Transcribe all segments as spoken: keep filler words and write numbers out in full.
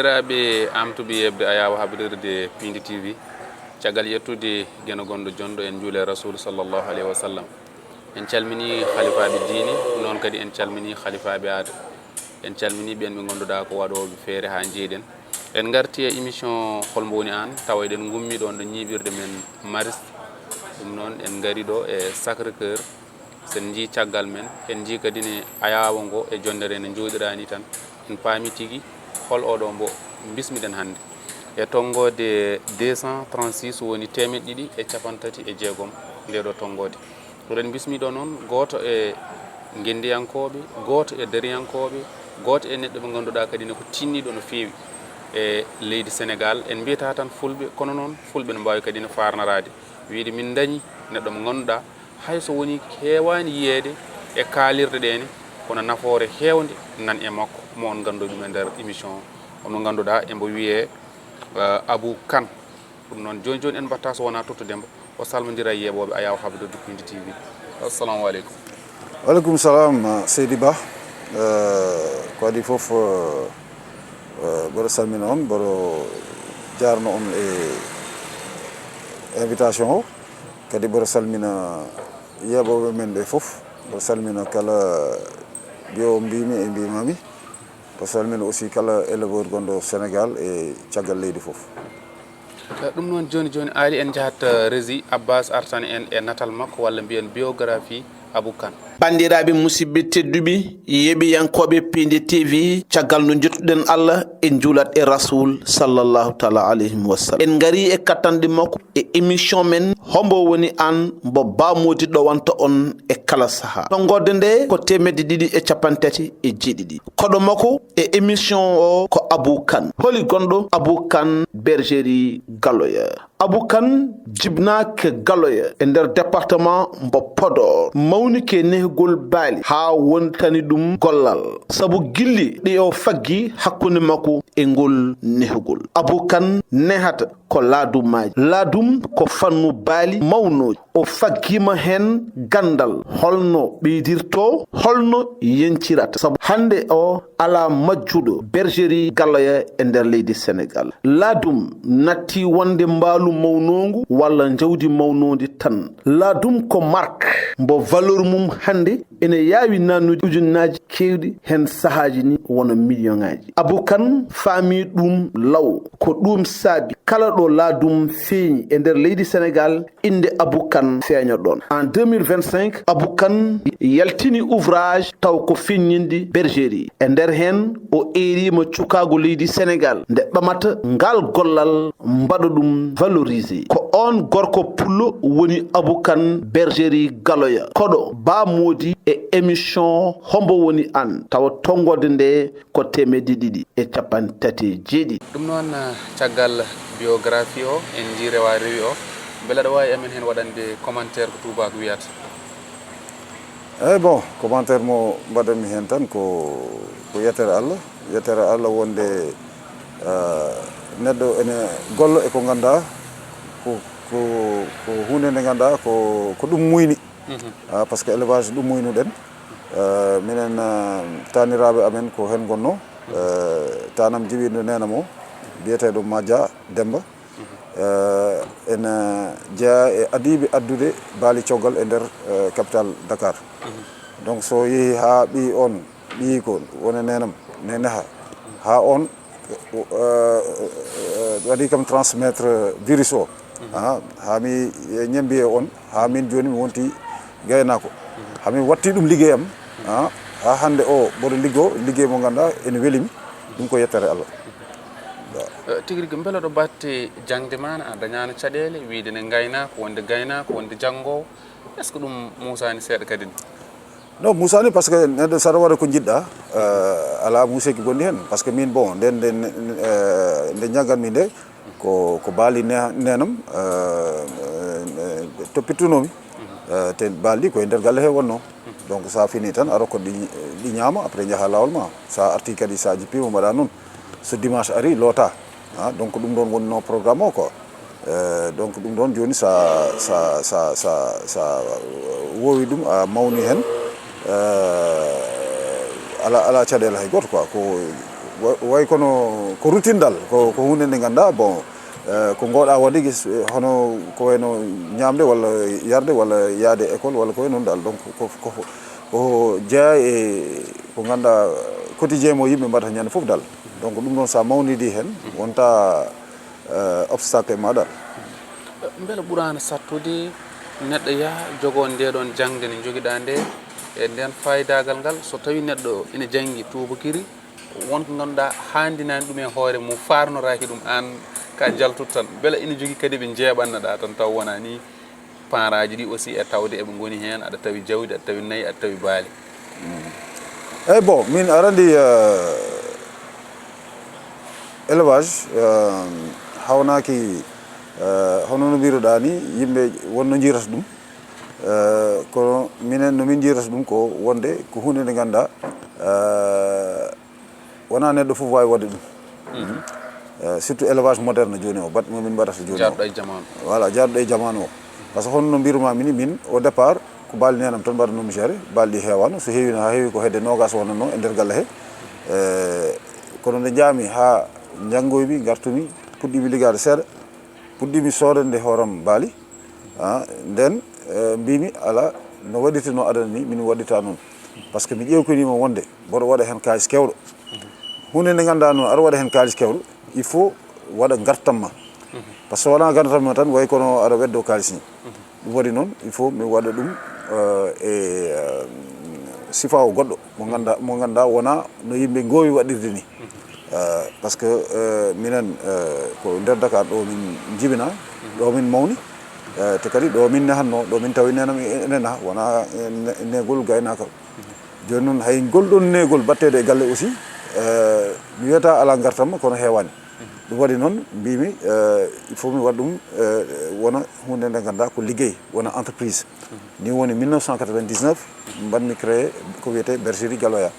Sakiraaɓe, am tuɓi yeɓde Ayaawo Habrirde Piindi T V. Caggal yettude Geno Gonɗo Jonɗo, en njuule Rasuul sallallahu alayhi wa sallam. En calmini halifaaɓe diine, noon kadi en calmini halifaaɓe aada. En calmini ɓeen ɓe ngannduɗaa ko waɗooɓe feere haa njeeɗen. En ngarti e émission Hol Mbo Woni Aan, tawa eɗen ngummi ɗoon ɗo ñiiɓirde men Mariste. Ɗum noon en ngari ɗo e Sacré-Cœur. So en njii caggal men, en njii kadi ne ayaawo ngo e jonde nde no njooɗiraa ni tan, en paami tigi hol oo ɗoo mbo mbismiɗen hannde. E tonngoode deux cent trente-six, woni teemeɗɗe ɗiɗi e cappanɗe tati e jeegom nde ɗoo tonngoode. Eɗen mbismi ɗo noon gooto e ngenndiyankooɓe, gooto e dariyankooɓe, gooto e neɗɗo mo ngannduɗaa kadi ne ko tinniiɗo no feewi e leydi Senegaal. En mbiyata tan fulɓe, kono noon fulɓe no mbaawi kadi ne faarnaraade, wiyde min ndañi neɗɗo mo ngannduɗaa, hay so woni heewaani yiyeede e kaalirɗe ɗee ne, kono nafoore heewnde nan e makko, mo on nganndo ɗum e nder émission o, mo ngannduɗaa e mbo wiyee, eh, Abou Kane. Ɗum noon, jooni jooni en mbaɗta so wonaa Totto Demba, o salmondira e yeeɓooɓe Ayaawo Habrirde Piindi T V. Assalamu aleykum. Waleykum salam, seydi Ba. Eh, ko adii fof, eh, eh, mboɗo salmina on, mboɗo jaarno on e invitation o. Kadi mboɗo salmina yeeɓooɓe men ɓe fof. Mboɗo salmina kala mbiyo mbimi e mbimami. Mboɗo salmina aussi kala éleveur gonɗo Sénégal e caggal leydi fof. Eh, ɗum noon, jooni jooni, aali en njahat, eh, Rési, Abbas artan en e natal makko, walla mbiyen biographie Abou Kane. Banndiraaɓe musidɓe tedduɓe, yeeɓiyankooɓe Piindi T V, caggal no njettuɗen Allah, en njuulat e Rasuul sallallahu taala alayhi wa sallam. En ngarii e kattanɗe makko e émission men Hombo Woni Aan, mbo Ba Moodi ɗowanta on e kala sahaa. Tonngorde nde ko teemedde ɗiɗi e cappanɗe tati e jeeɗiɗi. Koɗo makko e émission o ko Abou Kane. Holi gonɗo Abou Kane, bergerie Galoya? Abou Kane jibnaaki Galoya e nder département mbo Podor. Mawnike nehgol baali haa wontani ɗum gollal. Sabu gilli ɗi o faggi hakkunde makko e ngol nehgol. Abou Kane nehata ko laadumaaji. Laadum ko fannu baali mawnooji. O faggiima heen ganndal, holno ɓeydirtoo, holno yeñcirata. Sabu hannde o alaa majjuɗo bergerie Galoya e nder leydi Senegaal. Laadum natti wonde mbaalu mawnoongu walla njawdi mawnoondi tan. Laadum ko marque mbo valeur mum hannde ene yaawi naannude ujunnaaji keewɗi, heen sahaaji ni wona miliyoŋaaji. Abou Kane faami ɗum law. Ko ɗum saabi kala ɗo laadum feeñi e nder leydi Senegaal, innde Abou Kane feeña ɗoon. En deux mille vingt-cinq, Abou Kane yaltini ouvrage taw ko feññinde bergerie. E nder heen, o eeriima cukaagu leydi Senegaal nde ɓamata ngal gollal, mbaɗa ɗum valoriser. Ko oon gorko pullo woni Abou Kane, bergerie Galoya, koɗo Ba Moodi e émission Hombo Woni Aan, tawa tonngorde nde ko teemedde ɗiɗi e cappanɗe tati e jeeɗiɗi. Ɗum noon, eh, caggal biographie o, en njii rewa rewi o, mbele aɗa waawi amen heen waɗande commentaire ko tuubaako wiyata? Eeyi, bon, commentaire mo mbaɗanmi heen tan ko, ko yettere Allah. Yettere Allah wonde, eh, neɗɗo ene gollo e ko ngannduɗaa ko, ko, ko huunde nde ngannduɗaa ko, ko ɗum muyni. Mhm. Ah, parce que élevage ɗum muynuɗen. Eh, minen, eh, taaniraaɓe amen ko heen ngonnoo. Eh, taanam jibiiɗo neenam o, biyeteeɗo Madia Demba. Eh, ene jeyaa e adiiɓe addude baali coggal e nder, eh, capital Dakar. Mhm. Donc, so yehi haa ɓiy on, ɓiy ko woni neenam, ne neha, haa on, eh, eh, waɗi kam transmettre virus o. Mhm. Ah, haa mi ñembi e on, haa min jooni mi wonti gaynaako. Mhm. Haa min watti ɗum liggey am, ah, haa hannde o mboɗo liggo liggey mo ngannduɗaa ene weli mi. Ɗum ko yettere Allah. Eh, tigi rigi, mbele ɗo batte jaŋde maa, a dañaano caɗeele, wiyde ne ngaynaako, wonde gaynaako, wonde janngoowo? Est-ce que ɗum muusaani seeɗa kadi ne? Non, muusaani, parce que neɗɗo saɗa waɗa ko njiɗɗaa, eh, alaa muuseeki gonɗi heen. Parce que min, bon, nden, nden, eh, nde njannganmi nde, ko, ko baali ne-, neenam, eh, eh, toppittunoomi. Eh, te baali ɗi ko e nder galle he wonnoo. Donc, so a fini tan, a rokkat ɗi, ɗi ñaama, après njaha laawol ma. So a arti kadi, so a jippiima, mbaɗa noon. So dimanche ari, loota. Ah, donc, ɗum ɗoon wonnoo programme o, quoi. Eh, donc, ɗum ɗoon jooni, so a, so a, so a, so a, so a woowi ɗum, a mawni heen, eh, alaa, alaa caɗeele hay gooto, quoi. Ko Wa- way kono ko routine dal, ko ko hunde nde ngannduɗaa, bon, eh, ko ngoɗa waɗde gis, eh, hono ko wayno ñaamde walla yarde walla yaade école walla ko way noon dal. Donc ko ko ko jeeya e ko ngannduɗaa quotidien mo yimɓe mbaɗata ñande fof dal. Donc ɗum noon, sa mawnidi heen, wonta eh, obstacle e ma dal. Mbela ɓuraano sattude neɗɗo yaha jogoo ndee ɗoon jaŋde nde njogiɗaa nde, e ndeen faayidagal ngal? So tawii neɗɗo ina janngi tuubakiri, won ko ngannduɗaa haandinaani ɗum e hoore mum, faarnoraaki ɗum, aan ka jaltuɗo tan, mbela ina jogii kadi ɓe njeeɓannoɗaa tan taw wonaa nii? Parentaaji ɗi aussi e tawde eɓe ngoni heen, aɗa tawi jawdi, aɗa tawi nayi, aɗa tawi baali. Eyi, bon, min aɗa anndi, eh, élevage, eh, hawnaaki, eh, hono no mbiruɗaa ni, yimɓe won no njirata ɗum. Eh, kono minen no min njirata ɗum ko wonde ko huunde nde ngannduɗaa, eh, wonaa neɗɗo fof waawi waɗde ɗum. Eh, surtout élevage moderne jooni o, baɗ mo min mbaɗata jooni o. Jaarɗo e jamaanu. Voilà, jaarɗo e jamaanu o. Par ce que hono no mbiruma mini, min au départ ko baali neenam tan mbaɗanoomi gérer, baali ɗi heewaano, so heewino haa heewi ko hedde noogaas wonatnoo e nder galle he. Eh, kono nde njaami haa njanngoymi, ngartumi, puɗɗiimi liggaade seeɗa, puɗɗiimi soodande hooram baali. Ah, nden, eh, mbimi, ala, no waɗirte no adana ni, min waɗirta noon. Par ce que mi ƴeewkiniima wonde mboɗo waɗa heen kaalis keewɗo. Huunde nde ngannduɗaa noon aɗa waɗa heen kaalis keewɗo, il faut waɗa ngartam ma. Par ce que so wonaa ngartam ma tan, way kono aɗa weddo kaalis ni. Ɗum waɗi noon, il faut mi waɗa ɗum, eh, e, eh, sifaawo goɗɗo mo ngannduɗaa, mo ngannduɗaa wonaa no yimɓe ngoowi waɗirde ni. Eh, par ce que, eh, minen, eh, ko nder Dakar ɗo min njibinaa, ɗo min mawni, eh, te kadi ɗo min nehatnoo, ɗo min tawi neenam e, ene naha, wonaa, eh, ne-, neegol gaynaaka. Jooni noon, hay ngol ɗoon neegol baɗteeɗo e galle aussi, eh, mi wiyata alaa ngartam, kono heewaani. Ɗum waɗi noon, mbimi, eh, il faut mi waɗa ɗum, eh, wona huunde nde ngannduɗaa ko liggey, wona entreprise. Ni woni mille neuf cent quatre-vingt-dix-neuf, mbaɗmi créé ko wiyetee bergerie Galoya.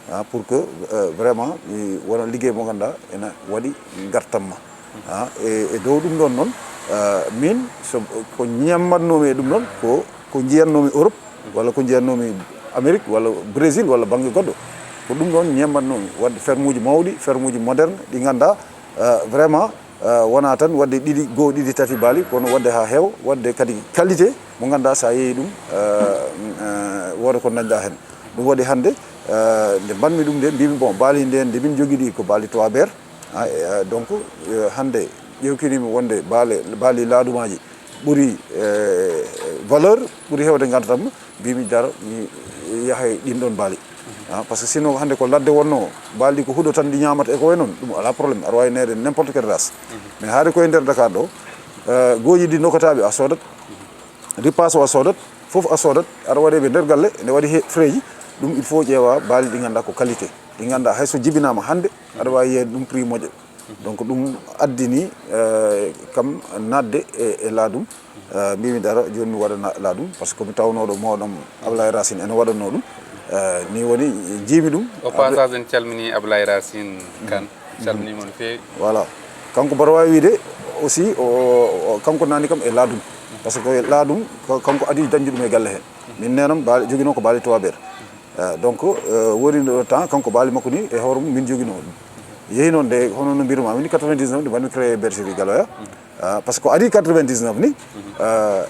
Ah, pour que, eh, vraiment, mi wona liggey mo ngannduɗaa ena waɗi ngartam ma. Ah, e, e dow ɗum ɗoon noon, eh, min so ko ñammatnoomi e ɗum ɗoon, ko, ko njiyatnoomi Europe, walla ko njiyatnoomi Amérique, walla Brésil, walla bannge goɗɗo. Ko ɗum ɗoon ñammatnoomi, waɗde fermuuji mawɗi, fermuuji moderne, ɗi ngannduɗaa, eh, vraiment, eh, wonaa tan waɗde ɗiɗi, goo, ɗiɗi, tati baali, kono waɗde haa heewa, waɗde kadi qualité mo ngannduɗaa so a yeeyi ɗum, eh, eh, wooda ko ndañɗaa heen. Ɗum waɗi hannde, eh, nde mbaɗmi ɗum nde, mbimi, bon, baali nde, nde min njogii ɗi ko baali trois ber. Ah, eh, donc, eh, hannde ƴeewkiniimi wonde baale, baali laadumaaji ɓuri, eh, valeur, ɓuri heewde ngartam, mbimi daro mi yaha e ɗin ɗoon baali. Ah, par ce que sinon hannde ko ladde wonnoo, baali ɗi ko huɗo tan ɗi ñaamata e ko way noon, ɗum alaa problème, aɗa waawi neede n'importe quelle race. Mais haade koye nder Dakar ɗo, eh, gooji ɗi nokataaɓe a soodat, ripaas o a soodat, fof a soodat, aɗa waɗe ɓe nder galle, ene waɗi he frais ji, ɗum il faut ƴeewa baali ɗi ngannduɗaa ko qualité, ɗi ngannduɗaa hay so jibinaama hannde, aɗa waawi yeeyde ɗum prix moƴƴo. Donc ɗum addini, eh, kam naatde e, e laadum. Eh, mbimi daro jooni mi waɗana laadum, par ce que komi tawnooɗo mooɗam Ablaye Racine ene waɗatnoo ɗum. Eh, ni woni njiimi ɗum. Au passage, en calmini Ablaye Racine Kane, calminiima no feewi. Voilà. Kanko mboɗo waawi wiide aussi, o, o, kanko naani kam e laadum. Par ce que laadum, ko kanko adii dañde ɗum e galle he. Min neenam baali, joginoo ko baali trois ber. Eh, donc, eh, woni ɗo temps, kanko baali makko ni e hoore mum min joginoo. Yehi noon nde, hono no mbiruma, min quatre-vingt-dix-neuf nde mbaɗmi créé bergerie Galoya. Ah, par ce que ko adii quatre-vingt-dix-neuf ni, eh,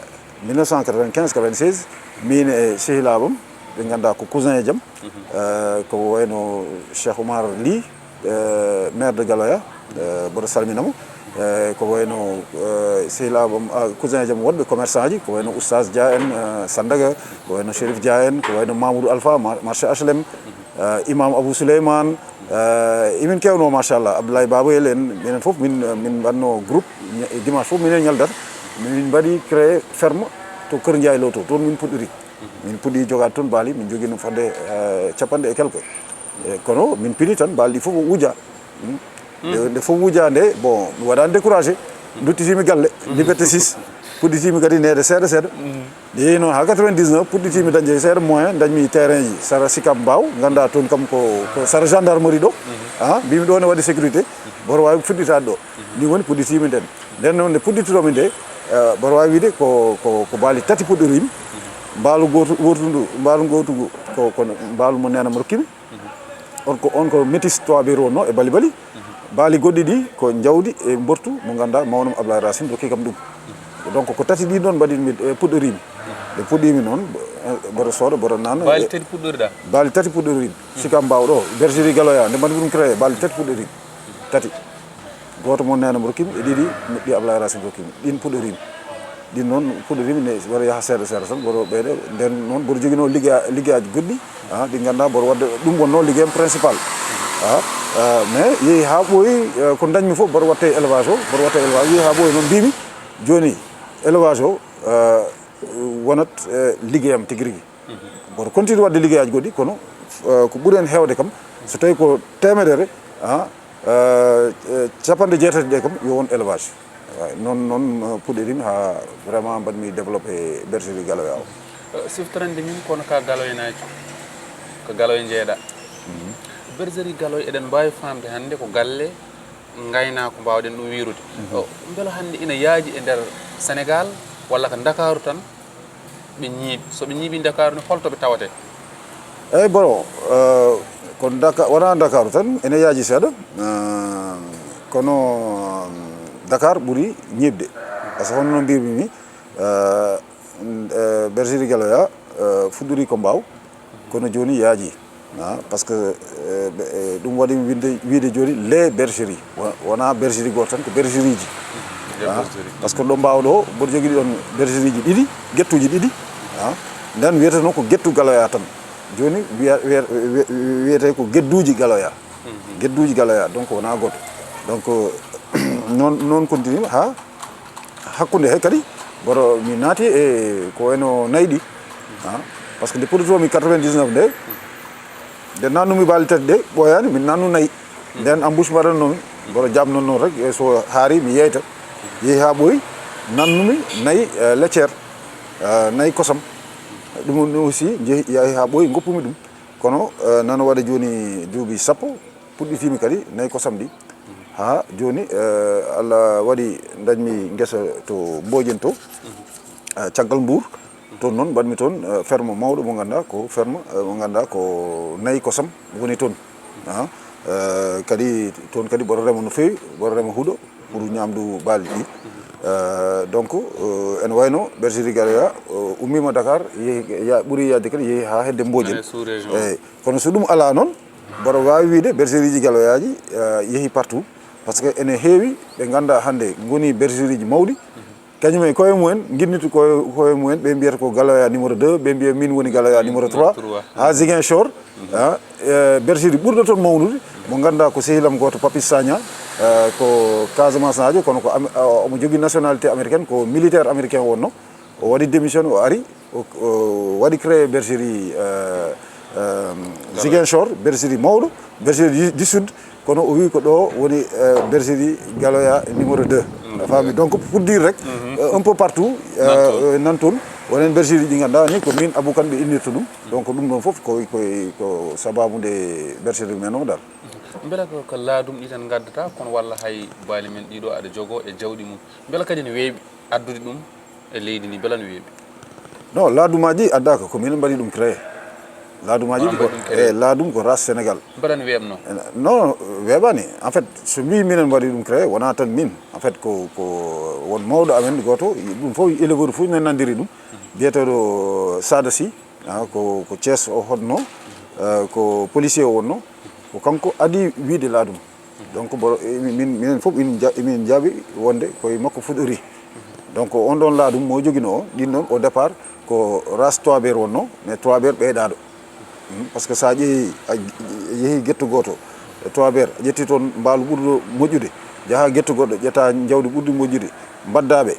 mille neuf cent quatre-vingt-quinze quatre-vingt-seize, min e sehilaaɓam, ɓe ngannduɗaa ko cousin e jam, eh, ko wayno Cheikh Oumar Ly, eh, maire de Galoya, eh, mboɗo salmina mo. Eh, ko wayno, eh, sehilaaɓam, ah, cousin e jam woɗɓe commerçant ji, ko wayno Oustaz Dia en, eh, Sandaga, ko wayno Chérif Dia en, ko wayno Mamoudou Alpha, ma-, marché H L M, eh, Imam Abou Souleymane, eh, emin keewnoo, machallah, Abdoulaye Babayel en, minen fof min, min mbaɗnoo groupe, ña-, dimanche fof minen ñaldata, min mbaɗi créé ferme to Kër Ndiaye Lo to, toon min puɗɗori. Min puɗɗi jogaade toon baali, min jogii ɗum fodde, eh, capanɗe e quelque. Eh, kono min pini tan baali ɗi fof o wuja. Hmm. Nde, nde fof wujaa nde, bon, mi waɗaani découragé. Nduttitiimi galle, Liberté six. Puɗɗitiimi kadi neede seeɗa seeɗa. Nde yehi noon haa quatre-vingt-dix-neuf, puɗɗitiimi dañde seeɗa moyen, dañmi terrain ji sara Sicap Mbao, ngannduɗaa toon kam ko, ko sara gendarmerie ɗo. Ah, mbimi ɗo ne waɗi sécurité, mboɗo waawi fuɗɗitaade ɗo. Ni woni puɗɗitiimi nden. Nden noon nde puɗɗitiroomi nde, eh, mboɗo waawi wiide ko, ko, ko baali tati puɗɗoriimi. Mbaalu gootu, wootundu, mbaalu gootu ngu ko, ko mbaalu mo neenam rokkimi. On ko, on ko métis trois beer wonnoo e bali bali. Baali goɗɗi ɗi ko njawdi e mbortu mo ngannduɗaa mawnam Ablaye Racine rokki kam ɗum. Donc ko tati ɗi noon mbaɗimi, e, puɗɗorimi. Nde puɗɗimi noon, e, mboɗo sooda, mboɗo naana. Baali tati puɗɗoriɗa? Baali tati puɗɗorimi. Sicap Mbao ɗo, bergerie Galoya, nde mbaɗmi ɗum créé, baali tati puɗɗorimi. Tati. Gooto mo neene mo rokkimi, e ɗiɗi ɗi Ablaye Racine rokkimi. Ɗin puɗɗorimi. Ɗin noon puɗɗorimi ne mboɗo yaha seeɗa seeɗa tan, mboɗo ɓeyda. Nden noon mboɗo joginoo ligga-, liggeyaaji goɗɗi, ah, ɗi ngannduɗaa mboɗo waɗde, ɗum wonnoo liggeyam principal. Ah, ah, mais yehi haa ɓooyi, eh, ko dañmi fof mboɗo waɗta e élevage o, mboɗo waɗta e élevage, yehi haa ɓooyi noon mbimi, jooni élevage o, eh, wonat, eh, liggeyam tigi rigi. Mboɗo continue waɗde liggeyaaji goɗɗi, kono, eh, ko ɓuri heen heewde kam, so tawii ko teemedere, ah, eh, eh, capanɗe jeetati ɗe kam yo won élevage. Eey, noon, noon, eh, puɗɗorimi haa vraiment mbaɗmi développé bergerie Galoya o. Eh, siftorande min kono ka Galoyanaajo, ko Galoya njeeɗa. Bergerie Galoya eɗen mbaawi faamde hannde ko galle ngaynaako mbaawɗen ɗum wiyrude. Eh, mbela hannde ina yaaji e nder Sénégal walla ko Ndakaaru tan ɓe ñiiɓi? So ɓe ñiiɓi Ndakaaru ne, holto ɓe tawatee? Eey, bon, eh, ko Daka-, wonaa Ndakaaru tan, ene yaaji seeɗa, eh, kono, mm, Dakar ɓuri ñiiɓde. Par ce que hono no mbirmi ni, eh, eh, bergerie Galoya, eh, fuɗɗori ko Mbaaw, kono jooni yaaji. Ah, par ce que, eh, ɓe, eh, ɗum waɗi winde, wiide jooni les bergeries. Wo-, wonaa bergerie gooto tan, ko bergerieji. Ah, bergerie. Par ce que ɗo Mbaaw ɗo, mboɗo jogii ɗoon bergerieji ɗiɗi, gettuuji ɗiɗi. Ah, nden wiyeteno ko gettu Galoya tan. Jooni wiya-, wiya-, wiya-, wiyetee ko gedduuji Galoya. Gedduuji Galoya, donc wonaa gooto. Donc, noon, noon continue haa hakkunde he kadi, mboɗo mi naati e ko wayno nayi ɗi. Ah, par ce que nde puɗɗotoomi quatre-vingt-dix-neuf nde, nde naatnumi baali tati ɗe, ɓooyaani, min naatnu nayi. Nden embouche mbaɗannoomi, mboɗo jaabnoo noon rek, e so haari mi yeyta. Yehi haa ɓooyi, naatnumi nayi, eh, laitière, eh, nayi kosam. Ɗum aussi, jehi, yahi haa ɓooyi, ngoppumi ɗum. Kono, eh, nana waɗa jooni duuɓi sappo, puɗɗitiimi kadi nayi kosam ɗi. Haa jooni, eh, Allah waɗi dañmi ngesa to Mbojen to, eh, caggal Mbuur. Toon noon mbaɗmi toon, eh, ferme mawɗo mo ngannduɗaa ko ferme, eh, mo ngannduɗaa ko nayi kosam woni toon. Ah, eh, kadi toon kadi mboɗo rema no feewi, mboɗo rema huɗo pour ñaamdu baali ɗi. Eh, donc, eh, ene wayno bergerie Galoya, eh, ummiima Dakar, yehi, ya-, ɓuri yaajde kadi yehi haa hedde Mbojen. Ene sous-région. Eey. Kono so ɗum alaa noon, mboɗo waawi wiyde bergerieji Galoyaaji, eh, yehi partout. Par ce que ene heewi ɓe ngannduɗaa hannde ngoni bergerieji mawɗi. Kañum e koye mumen, nginniti koye, koye mumen, ɓe mbiyata ko Galoya numéro deux, ɓe mbiya min woni Galoya numéro trois. Trois. Haa Ziguinchor, ah, eh, bergerie ɓurɗo toon mawnude, mo ngannduɗaa ko sehil am gooto, Papis Sagna, eh, ko Casamançeaajo, kono ko am-, o-, omo jogii nationalité américaine, ko militaire américain wonno. O waɗi démission, o ari, o, o waɗi créé bergerie, euh, euh, Ziguinchor, bergerie mawɗo, bergerie du, du Sud, kono o wi ko ɗo woni, euh, bergerie Galoya numéro deux. A faami? Donc, pour dire rek, euh, un peu partout, euh, euh, nan toon, wonen bergerie ɗi ngannduɗaa ni, ko min Abou Kane ɓe innirta ɗum. Donc, ɗum ɗon fof ko, ko, ko sababu nde bergerie men o dal. Mbela ko, ko laadum ɗi tan ngaddata, kono walla hay baali men ɗiɗo aɗa jogo e jawɗi mum. Mbela kadi ne weeɓi addude ɗum e leydi ndi, mbela ne weeɓi? Non, laadumaaji addaaka, ko minen mbaɗi ɗum créé. Laadumaaji ɗi ko, eh, laadum ko race Sénégal. Mbela ne weeɓno? Eh, non, weeɓaani. En fait, so mbi minen mbaɗi ɗum créé, wonaa tan min. En fait, ko, ko won mawɗo amen gooto, ɗum fof éleveur fof ne nanndiri ɗum. Biyeteeɗo Sada Sy, ah, ko, ko Thiès o hoɗno, eh, ko policier o wonno. Ko kanko adii wiide laadum. Donc, bo-, e, min, minen fof min ja-, min njaabi wonde koye makko fuɗɗori. Donc, on ɗon laadum mo joginoo o, ɗin ɗon au départ ko race trois beer wonno, mais trois beer ɓeyɗaaɗo. Hmm, par ce que so a ƴeewi, a yehi getto gooto, e trois beer, a ƴetti toon mbaalu ɓurɗo moƴƴude, njaha getto goɗɗo, ƴetta jawdi ɓurdi moƴƴude, mbaddaa ɓe.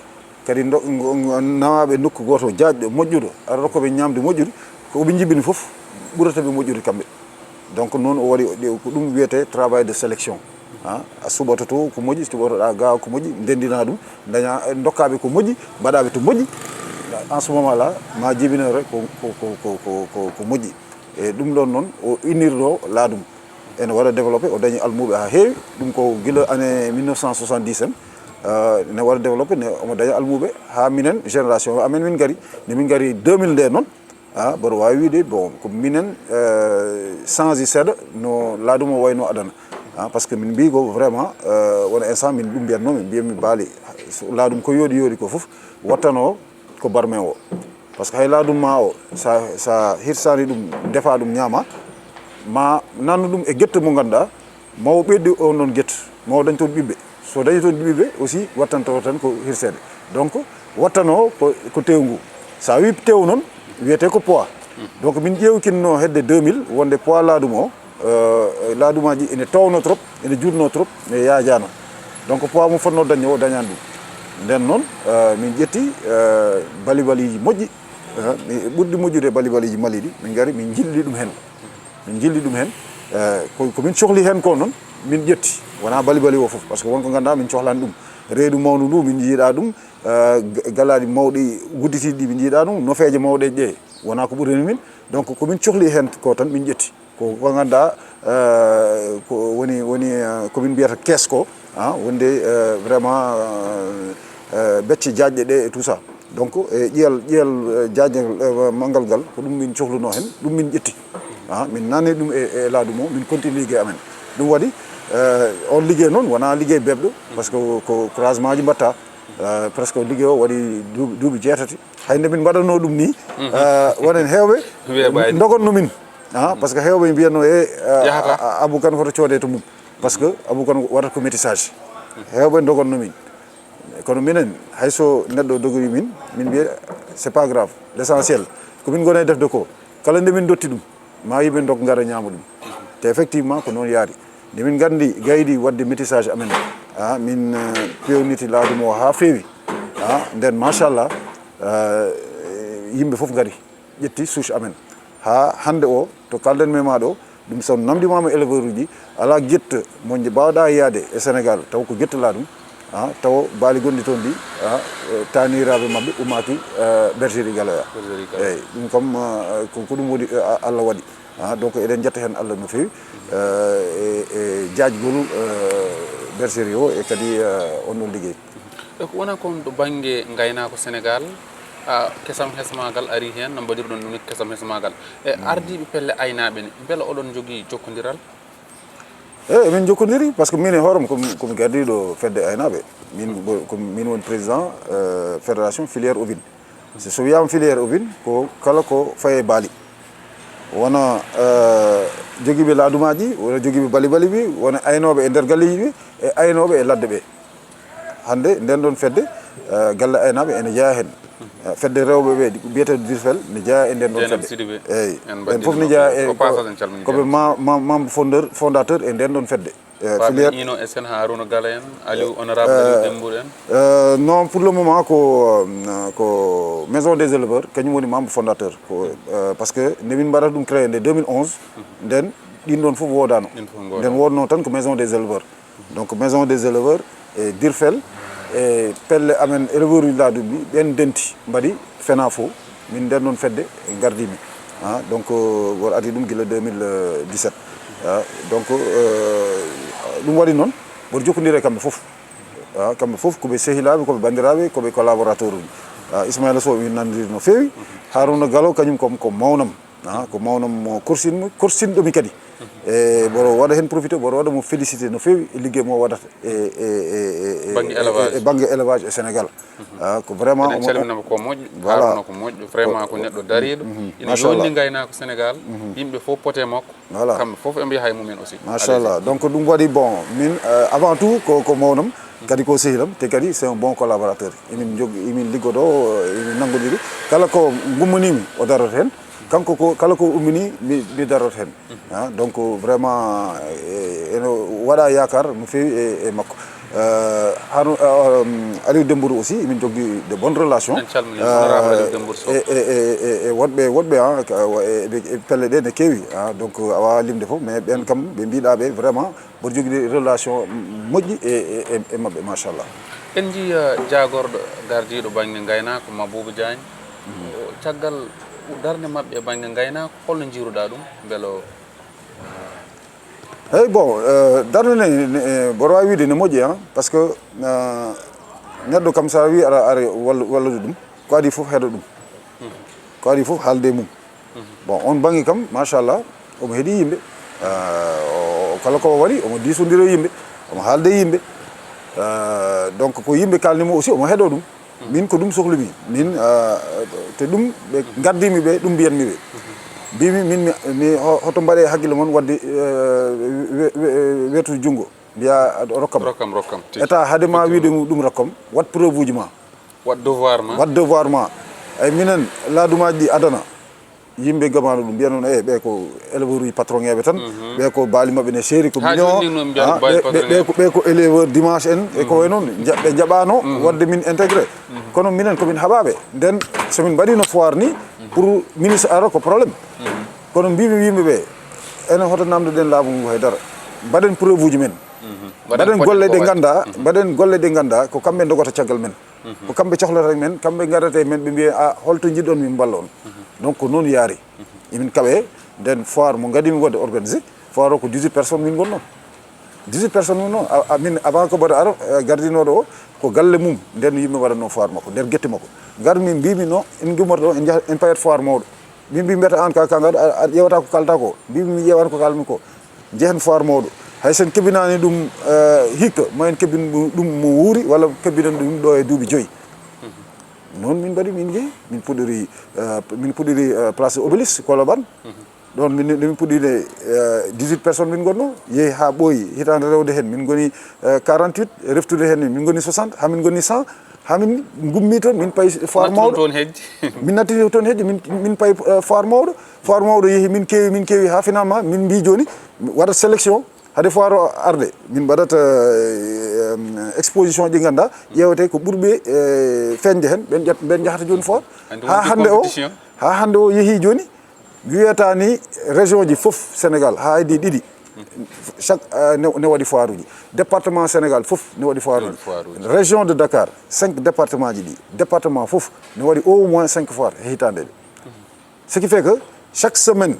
Kadi ndo-, ngo-, ngo-, nawaaɓe nokku gooto jaajɗo, moƴƴuɗo, aɗa rokka ɓe ñaamde moƴƴude, ko ɓe njibini fof ɓurata ɓe moƴƴude kamɓe. Donc, noon o waɗi, ko ɗum wiyetee travail de sélection. Ah, a suɓoto to ko moƴƴi, suɓotoɗaa ga ko moƴƴi, ndenndinaa ɗum, ndañaa, ndokkaa ɓe ko moƴƴi, mbaɗaa ɓe to moƴƴi. En ce moment là, ma jibinore ko, ko, ko moƴƴi. E ɗum ɗon noon, o innirɗo laadum. Ene waɗa développé, o dañi almuuɓe haa heewi. Ɗum ko gila année mille neuf cent soixante-dix en, euh, ne waɗa développé, ne omo daña almuuɓe haa minen, génération amen, min ngari. Nde min ngari deux mille nde noon, Ah, mboɗo waawi wiide, bon, ko minen, eh, change seeɗa no laadum o wayno adana. Ah, parce que min mbii ko vraiment, eh, won instant min ɗum mbiyatnoo, min mbiya mi baali, so laadum ko yooɗi yooɗi ko fof, wattanoo ko barme o. Parce que hay laadum ma o, sa, sa hirsani ɗum, ndefa ɗum, ñaama, ma nannu ɗum e getto mo ngannduɗaa, ma o ɓeydi on ɗon getto, ma o dañ toon ɓiɓɓe. So dañi toon ɓiɓɓe aussi, wattanto tan ko hirseede. Donc, wattanoo ko, ko tew ngu. Sa wi tew noon, wiyetee ko poids. Donc, min ƴeewkinno hedde deux mille, wonde poids laadum o, euh, laadumaaji ene towno trop, ene juutno trop, mais yaajaano. Donc, poids mo fotno dañde o, dañaani ɗum. Nden noon, euh, min ƴetti, euh, balibaliiji moƴƴi, euh, mi, ɓurɗi moƴƴude balibaliiji Mali ɗi, min ngari, min njilli ɗum heen. Min njilli ɗum heen, euh, ko, ko min cohli heen ko noon, min ƴetti. Wonaa balibali o fof, parce que won ko ngannduɗaa min cohlaani ɗum. Reedu mawndu ndu, min njiiɗaa ɗum, euh, ga-, galaaɗi mawɗi, gudditiiɗi ɗi, min njiiɗaa ɗum, nofeeje mawɗe ɗe, wonaa ko ɓurani min. Donc, ko min cohli heen ko tan, min ƴetti. Ko, ko ngannduɗaa, eh, ko woni, woni, eh, ko min mbiyata kees ko, ah, wonde, eh, vraiment, eh, eh, becce jaajɗe ɗe et tout ça. Donc, e ƴiyal, ƴiyal, eh, jaajal, eh, manngal ngal, ko ɗum min cohlunoo heen, ɗum min ƴetti. Ah, min naatni ɗum e, e laadum o, min continue liggey amen. Ɗum waɗi, eh, on liggey noon wonaa liggey beeɓɗo, parce que ko croisements ji mbaɗtaa, eh, presque liggey o waɗi duuɓi, duuɓi jeetati. Hay nde min mbaɗatnoo ɗum nii, eh, wonen heewɓe Weeɓaani. Ndogannoo min. Ah, parce que heewɓe mbiyatnoo, e, ah, Yahata. Ah, ah, Abou Kane hoto coodee to mum. Parce que Abou Kane waɗata ko métissage. Heewɓe ndogannoo min. Kono minen, hay so neɗɗo dogori min, min mbiya, c'est pas grave. L'essentiel, ko min ngoni e defde ko. Kala nde min dotti ɗum, ma yimɓe ndok ngara ñaama ɗum. Te effectivement, ko noon yaari. Nde min nganndi gaydi waɗde métissage amen, ah, min, eh, peewniti laadum o haa feewi. Ah, nden, machallah, eh, yimɓe fof ngari. Ƴetti souche amen. Haa hannde o, to kaalden-mi e maa ɗo, ɗum so namndimaama éleveur uji, alaa getto mo nje-, mbaawɗaa yaade e Sénégal, taw ko getto laaɗum, ah, taw baali gonɗi toon ɗi, ah, eh, taaniraaɓe maɓɓe umaaki, eh, bergerie Galoya. Bergerie Galoya. Eeyi, ɗum kam, ah, ko, ko ɗum woni, eh, Allah waɗi. Ah, donc eɗen njetta heen Allah no feewi, eh, e, e jaajgol, eh, bergerie o e kadi, eh, on ɗon liggey. E ko wona kon to bannge ngaynaako Senegaal, a, kesam hesmaagal arii heen, no mbaɗirɗon ɗum ni kesam hesmaagal. E ardiiɓe pelle aynaaɓe ne, mbela oɗon njogii jokkondiral? Eeyi, emin njokkondiri, parce que min e hoore am ko mi, ko mi gardiiɗo fedde aynaaɓe. Min, ko min woni président, euh, fédération filière ovine. So, so wiyaama filière ovine, ko kala ko fayi e baali. Wona, euh, jogiiɓe laadumaaji, wona jogiiɓe balibali ɓe, wona aynooɓe e nder galleeji ɓe, e aynooɓe e ladde ɓe. Hannde nden ɗon fedde, eh, galle aynaaɓe ene jeyaa heen. Eh, fedde rewɓe ɓe, biyeteeɗo DIRFEL, ne jeyaa e nden ɗon Dieynaba fedde. Sidibé. Eeyi. En fof ne jeyaa e ko, ko ɓe ma-, ma-, membre fondeur, fondateur e nden ɗon fedde. Eh, Faɓe filière Ino S N, Haruna Gala en, Aliou, honorable Aliou Dembourou en. Eh, non, pour le moment, ko, eh, ko Maison des éleveurs, kañum woni membre fondateur. Ko, eh, parce que nde min mbaɗata ɗum créé nde deux mille onze, nden ɗin ɗon fof woodaano. Ɗin fof ngoodaano. Nden woodnoo tan ko Maison des éleveurs. Donc, Maison des éleveurs e DIRFEL e pelle amen éleveur uji laaduɗi, ɓen ndenti, mbaɗi FENAFO, min nden ɗon fedde ngardii min. Ah, donc, euh, woto adii ɗum gila deux mille dix-sept. Ah, donc, euh, ɗum waɗi noon, mboɗo jokkondiri e kamɓe fof. Ah, kamɓe fof ko ɓe sehilaaɓe, ko ɓe banndiraaɓe, ko ɓe collaborateur uji. Ah, Ismaïla Sow, min nanndiri no feewi. Haruna Galo, kañum ko, ko mawnam. Ah, ko mawnam mo korsinmi, korsinɗo mi kadi. E mboɗo waɗa heen profité, mboɗo waɗa mo félicité no feewi e liggey mo o waɗata e, e, e, e, e, Bannge e, élevage. E bannge élevage e Sénégal. Ah, ko vraiment Eɗen omo, calminamo ko moƴƴo, voilà. Haruna ko moƴƴo, vraiment ko neɗɗo dariiɗo. Mhm. Ina Machallah. Yooɗni ngaynaako Sénégal, yimɓe fof pote makko. Voilà. Kamɓe fof ɓe mbiya hay mumen aussi. Machallah. Allez-y. Donc, ɗum waɗi, bon, min, euh, avant tout, ko, ko mawnam, kadi ko sehilam, te kadi c'est un bon collaborateur. Emin jog-, emin liggodoo, euh, emin nanngodiri. Kala ko ngummanimi, o daroto heen. Kanko ko, kala ko ummini, mi, mi daroto heen. Ah, donc, vraiment, eh, ene waɗa yaakaar no feewi e, e makko. Euh, Harou-, euh, Aliou Dembourou aussi, emin jogii de bonnes relations. En calminii honorable Aliou Dembourou Sow. Euh, e, e, e, e, e woɗɓe, woɗɓe, ah, ka, wa-, e, e, e pelle ɗe ne keewi, ah, donc, a waawaa limde fof, mais ɓeen kam, ɓe mbiɗa ɓe, vraiment, mboɗo jogii relation moƴƴi e, e, e, e maɓɓe, machallah. En njii, eh, jaagorɗo gardiiɗo bannge ngaynaako, Mabouba Diagne. Mhm. O, caggal darnde maɓɓe e bannge ngaynaako, holno njiiruɗaa ɗum? Mbelo Eeyi, bon, euh, darnde ne, ne, eh, mboɗo waawi wiide ne moƴƴi, ah, parce que, euh, neɗɗo kam, so a wii aɗa, aɗa wallu-, wallude ɗum, ko adii fof heɗo ɗum. Ko adii fof haalde e mum. Bon, on bannge kam, machallah, omo heɗi yimɓe. Ah, o- kala ko o waɗi, omo diisondira e yimɓe, omo haalda e yimɓe. Ah, donc, ko yimɓe kaalni mo aussi, omo heɗo ɗum. Min ko ɗum sohlumi. Min, ah, te ɗum ɓe ngardimi ɓe, ɗum mbiyanmi ɓe. Mbimi min mi, mi ho- hoto mbaɗe e hakkille mon wadde, eh, we- we- wetu junngo. Mbiya, rokkam. Rokkam, rokkam, tigi. État, hade ma wiide ɗum, rokkam, wat preuve uji ma. Wat devoir ma. Wat devoir ma. Ay, minen, laadumaji ɗi adana. Yimɓe gamano ɗum mbiya noon, e ɓe ko éleveur uji patron eɓe tan. Ɓe ko baali maɓɓe ne seeri ko Ha million. Joni ni noon mbiyata Ha, baali ɓe- ɓe- patron ɓe ko- ɓe ko éleveur dimanche en e ko e noon. Ja- ɓe jaɓano wadde min intégré. Kono minen komin haɓaɓe. Nden, somin mbaɗino foire ni, pour ministre ara ko problème. Kono mbimi yimɓe ɓe, enen hoto namdoɗen laamu ngu haydara. Mbaɗen preuve uji men. Mbaɗen golle ɗe ganda, mbaɗen golle ɗe ganda ko kamɓe dogata caggal men. Ko kamɓe cohlata men, kamɓe ngarata e men, ɓe mbiya, "A, holto jiɗɗon min mballa on?" Donc ko noon yaari. Emin kaɓe, nden foire mo gadimi wadde organisé, foire o ko dix-huit personnes min gonno. Dix-huit personnes min noon, a- a- min avant ko mbaɗa ara, eh, gardinoɗo o, ko galle mum, nden yimɓe mbaɗatno foire makko, nder guette makko. Ngar min mbimi, "No, en gummata ɗo, en jaha, en payat foire mawɗo." Min mbi, "Mbiyata an ka, ka ngar, a- a ƴeewata ko kalta ko." Mbimi, "Mi ƴeewan ko kalmi ko. Jehen foire mawɗo. Hay sen kebinani ɗum, eh, hikka, ma en kebin ɗum mo wuuri, walla kebinen ɗum ɗo e duuɓi joyi." Noon min mbaɗi, min jehi, min puɗɗori, eh, min puɗɗori, eh, place de Obélisque, Colobane. Ɗon min, min puɗɗiino, eh, dix-huit personnes min ngonno, yehi haa ɓooyi, hitaande rewde heen, min ngoni, eh, quarante-huit, reftude heen, min ngoni soixante, haa min ngoni cent, haa min ngummi toon, min payi foire mawɗo. Min natti toon hejji, min, min payi, eh, foire mawɗo. Foire mawɗo yehi, min keewi, min keewi, haa finalement, min mbii jooni, waɗat sélection, hade foire o arde, min mbaɗat, eh, em, exposition ɗi ngannduɗaa, ƴeewete ko ɓurɓe, eh, feeñde heen, ɓen ƴat-, ɓen njahata jooni foire. Haa hannde o, haa hannde o yehi jooni, wiyata ni région ji fof Sénégal, haa heddi ɗiɗi. Chaque, euh, ne, ne waɗi foire uji. Département Sénégal fof ne waɗi foire uji. Région de Dakar, cinq départements ji ɗi. Département fof ne waɗi au moins cinq foires e hitaande ɗe. Ce qui fait que chaque semaine,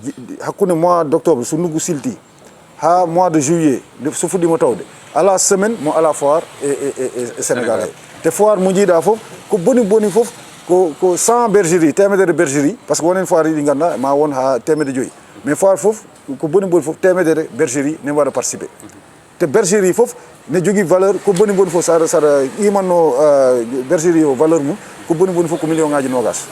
ji- hakkunde mois d'octobre, so ndunngu silti, haa mois de juillet, nde so fuɗɗiima tawde, alaa semaine mo alaa foire e, e, e, e Sénégal he. Te foire mo njiiɗaa fof, ko boni boni fof, ko, ko cent bergerie, teemedere bergerie, parce que wonen foire ɗi ngannduɗaa, ma won haa teemedde joyi. Mais foire fof, ko boni boni fof, teemedere bergerie ne mbaɗa participé. Te bergerie fof ne jogii valeur, ko boni boni fof, saɗa, saɗa qiimanno, euh, bergerie o valeur mum, ko boni boni fof ko million ngaji noogas.